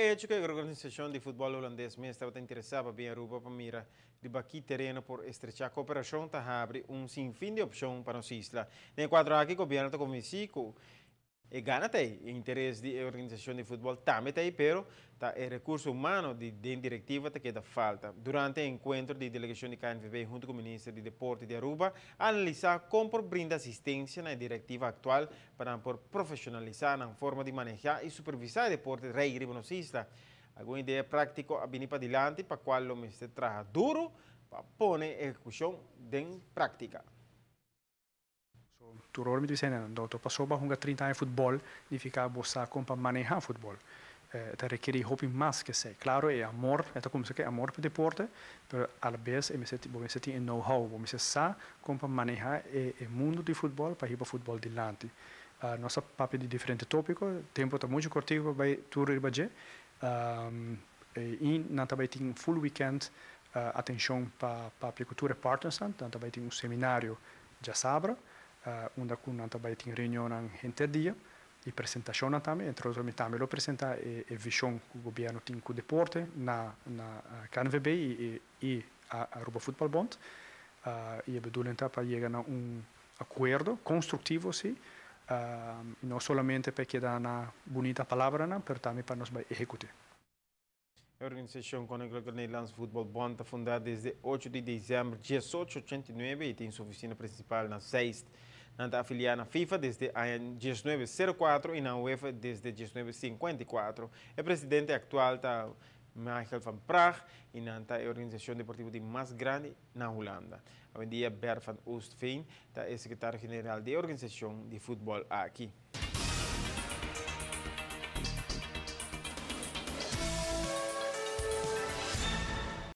Hecho cu e organisacion di futbol Hulandes mes tabata interesa pa bin Aruba pa mira riba ki tereno por estrecha cooperacion ta habri un sinfin di opcion pa nos isla. Den e cuadro aki gobierno ta convenci cu e gana ta ey, e interes di e organisacion di futbol tambe ta ey, pero ta e recurso humano di den directiva ta keda falta. Durante e encuentro di delegacion di KNVB hunto cu Minister di Deporte di Aruba a analisa con por brinda asistencia na e directiva actual pa nan por profesionalisa nan forma di maneha y supervisa e deporte rey riba nos isla. Algun idea practico a bini padilanti pa cual lo mester traha duro pa pone ehecucion den practica. So, tur ora mi ta bisa nan, no ta pasobra bo a hunga 30 aña futbol, nifica bo sa con pa maneha futbol. Ta rekeri hopi mas cu esey. Claro, e amor, e ta cuminsa cu e amor pa deporte, pero a la bes e mester, bo mester tin e know-how, bo mester sa con pa maneha e mundo di futbol pa hiba futbol dilanti. Nos a papia di diferente topico, tempo ta mucho cortico pa bay tur riba dje. Y nan ta bay tin full weekend atencion pa papia cu tur e partners nan, nan ta bay tin un seminario diasabra, unda cu nan ta bay tin reunionnan henter dia y presentacionnan tambe. Entre otro mi tambe lo presenta e vision cu gobierno tin cu deporte na KNVB y Aruba Voetbal Bond. Y e bedoeling ta pa yega na un acuerdo constructivo, si, y no solamente pa keda na bunita palabranan, pero tambe pa nos bay ehecuta. E organisacion Koninklijke Nederlandse Voetbalbond ta funda desde 8 di december 1889 y tin su oficina principal na Zeist. Nan ta afilia na FIFA desde aña 1904 y na UEFA desde 1954. E presidente actual ta Michael van Praag y nan ta e organisacion deportivo di mas grandi na Hulanda. Awendia Bert van Oostveen ta e secretario general di e organisacion di futbol aki.